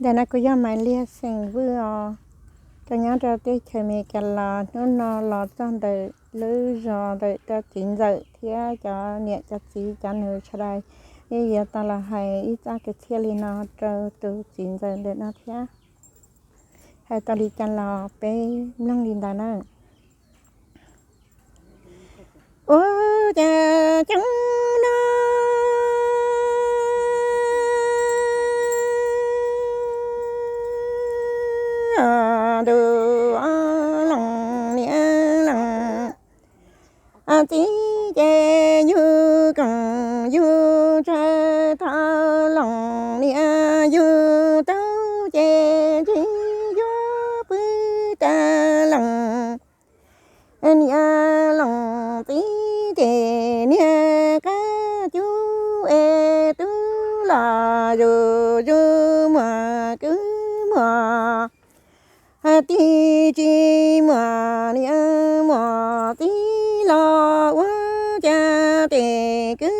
Ntawm no kuv yog Maiv Liag xeem Vwj os. Kuv nyob rau teb chaws Amelikas los hnub no los txog ntawm lub zos ntawm rau txiv ntxawm thiab cov niam cov txiv cov nus sawv daws, yeej yuav tau los hais ib txoj kev txhiaj li no rau tus txiv ntxawm ntawm no thiab. Hais tau li cas los peb mloog li ntawd na. Ua cas coob no ntuj, loos niam loos txiv ces yug koom yug tsawg, thaum loos niam yug tub ces tsis yuav pw tag. Loos niam loos txiv ces niag qab cub es tub los zuj zus, muaj kwv muaj tij, tsis muaj niam muaj txiv los ua cas tes kwv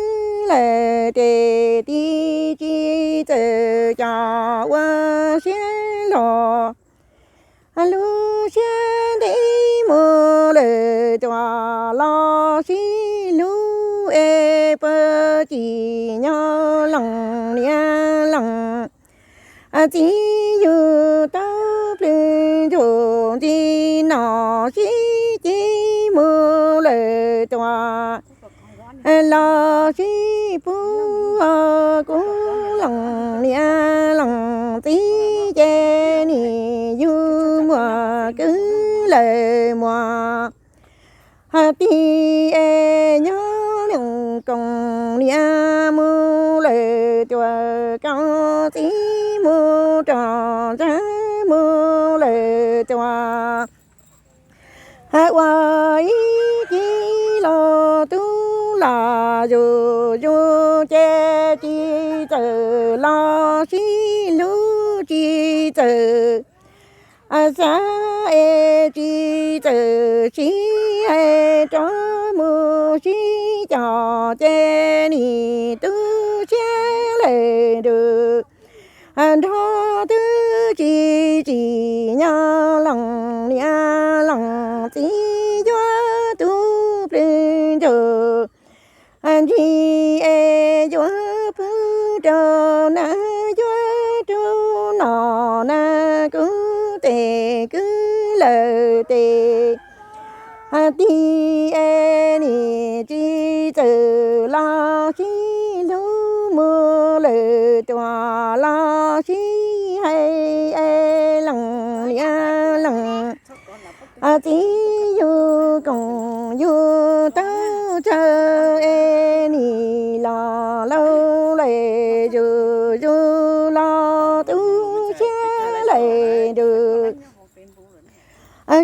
lawm tes tij, tsis txawj coj ua siab los. Lub siab ntev mus lawm tuaj los sib hlub es puag tsis nyob, loos niam loos txiv yug tau plhws ntsuj ntxi no sib ceg mus lawm tuaj los sib pub. Kuv loos niam loos txiv ces nim yug muaj kwv lawm, muaj tij es nyob loos, koos niam mus lawm tuaj, koos txiv mus rau ntxawg mus lawm tuaj. Ua ib ceg los tub los zuj zus ces tsis txawj los sib hlub, tsis txawj xav es tsis txawj sib hais, rov mus sib coj ces nim tu siab lawm ntuj, nrog twb tsis tsim nyog, loos niam loos txiv yuav tu plhws ntsuj ntxi es yuav pw rau na, yuav rau no na, kuv tes kwv lawm tes tij es nim tsis txawj los sib hlub, mus lawm tuaj los sib hais es loos niam loos txiv yug koom yug tau tsawg es nim los laus lawm, zuj zus los tu siab lawm ntuj,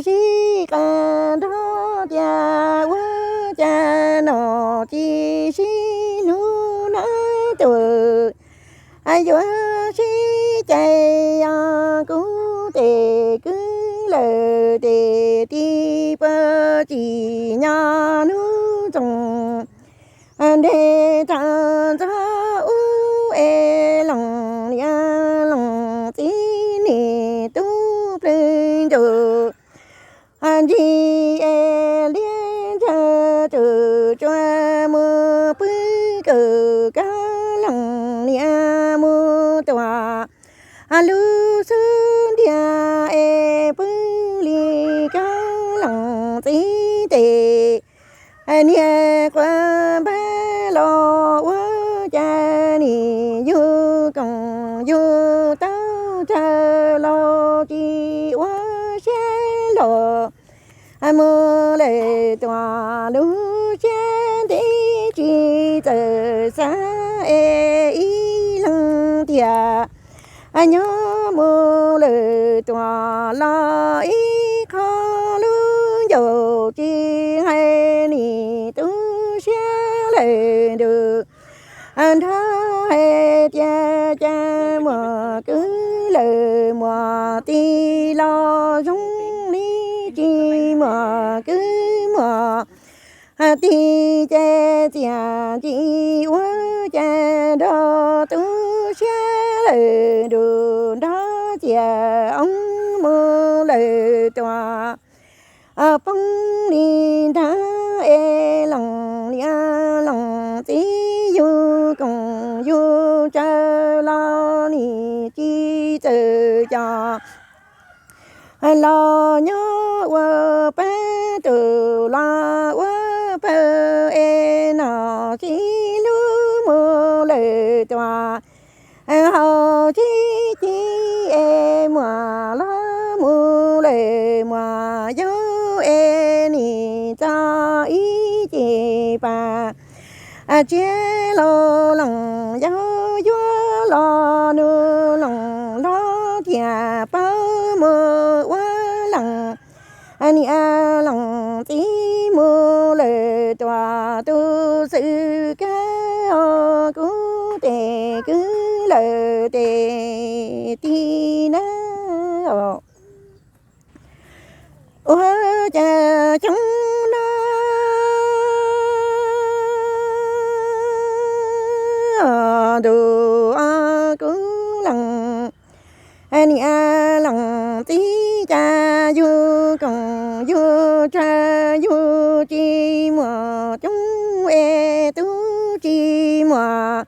sib qas nrog tias ua cas no tsis sib hlub na, tus yuav sib cais os, kuv tes kwv lawm tes tij, puag tsis nyob hnub txoos nres tag ntxov ub es loos niam loos txiv, nim tu plhws ntsuj ntxi es liab ntsawg tsuj tsuag mus pw kawm kab, loos niam mus tuaj lub xub ntiag es pw li kab, loos txiv tes niag quav npab los ua cas nim yug koom yug tau tsawg los tsis ua siab los, mus lawm tuaj lub siab ntev tsis txawj xav es ib leeg tiag, nyob mus lawm tuaj los ib qho lub ncauj tsis hais, nim tu siab lawm ntuj, nrog hais tias cas muaj kwv lawm muaj tij los zoo li tsis muaj kwv muaj tij ces txiaj ntsim ua cas nrog tu siab lawm ntuj, nrog tias oob mus lawm tuaj poob li ntag es Loos niam Loos txiv yug koom yug tsawv los nim tsis txawj coj los nyob ua pab tus los ua pawg es nom txiv hlub mus lawm tuaj hauv txib ci es muam los mus lawm muam yau es nim txog ib ce pas tsiaj los Loos yau yuav los nug Loos los thiaj paub mus ua Loos niam Loos txiv mus lawm tuaj tus xwm kab os kuv tes kwv lawm tes ti na. Ua cas xyoo no ntuj kuv Loos niam Loos txiv cas yug koom yug tsawv yug tsis muaj coob es tub tsis muaj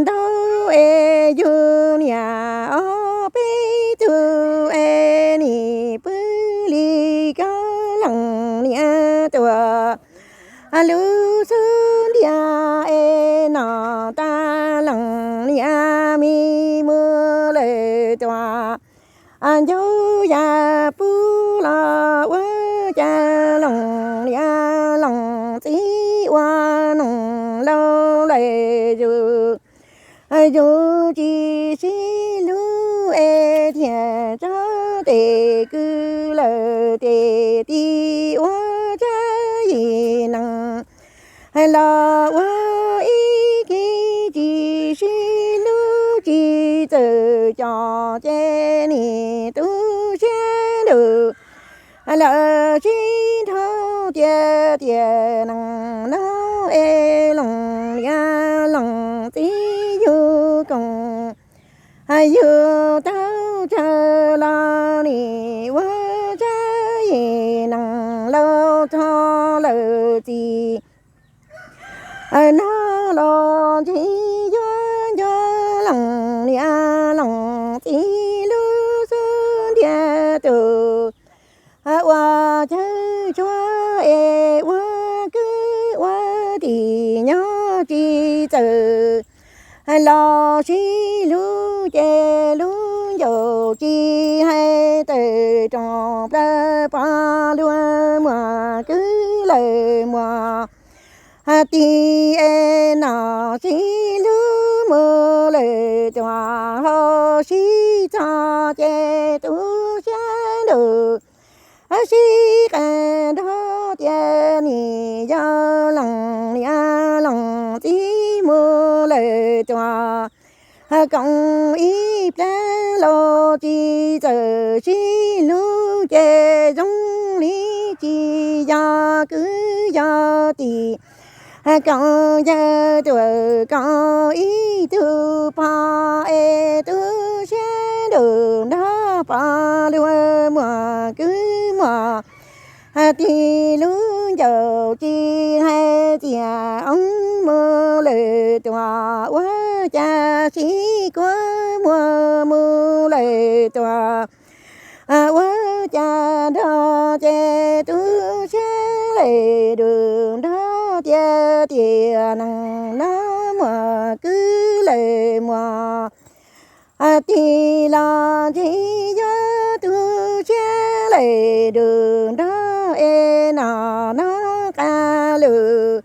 ntau es yug niam ob peb tug es nim pw li koj Loos niam tuaj lub xub ntiag es nom tas Loos niam me mus lawm tuaj ncauj ya pub los ua cas Loos niam Loos txiv ua noog laus lawm yus yus tsis sib hlub es thiaj tso tes kwv lawm tes ti ua tsab yim neeg los ua ib khib tsis sib hlub tsis txawj coj ces nim tu siab ntuj lawm sib nrho tiag tiag neeg no es Loos niam Loos txiv yug koom yug tau tsawv los nim ua tsab yim neeg laus txog lawm txij no los tsis yuav nco Loos niam Loos txiv lub xub ntiag tus ua cawv tsuag es ua kwv ua tij nyob tsis txawj los sib hlub ces lub ncaus tsis hais tawm rooj plaws pov luag muag kwv lawm muag tij es nom sib hlub mus lawm tuaj hauv sib txog ces tu siab ntuj sib qee nrog tias nim yog Loos niam Loos txiv mus lawm tuaj koom ib plab los tsis txawj sib hlub ces zoo li tsis yog kwv yog tij koom yawg tuaj koom ib tug pog es tu siab ntuj nrog pov luag muag kwv muag tij lub ncaus tsis hais tias oob mus lawm tuaj ua cas sib kuab muag mus lawm tuaj ua cas nrog ces tu siab lawm ntuj nrog tias tias neeg no muag kwv lawm muag tij los tsis yuav tu siab lawm ntuj nrog es nom no qab lug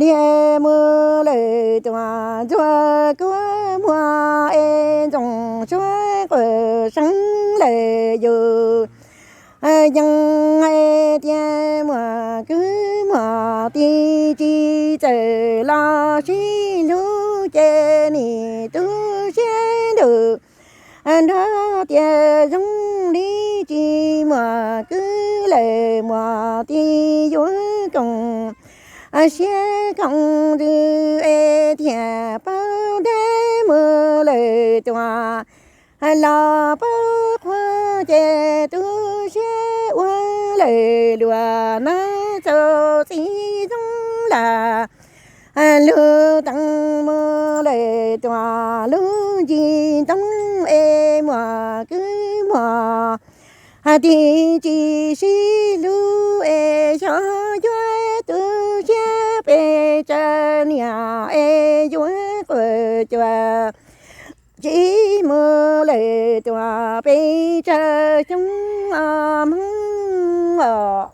liag mus lawm tuaj ntxuag kuab muag es ntxoov suab quas seeb lawm yus yeej hais tias muag kwv muag tij tsis txawj los sib hlub ces nim tu siab ntuj nrog tias zoo li tsis muag kwv lawm muag tij yuav koom siab koom ntsws es thiaj paub dab mus lawm tuaj los pab qhua ces tu siab ua lawm luag na, txaus txiv zoo lam lug teev mus lawm tuam lub ncig ntoo es muam kwv muam tig tsis sib hlub es xyov yuav tu siab pes tsawg niam es yuav quas cuas tsis mus lawm tuam pes tsawg xyoo os Hmoob os.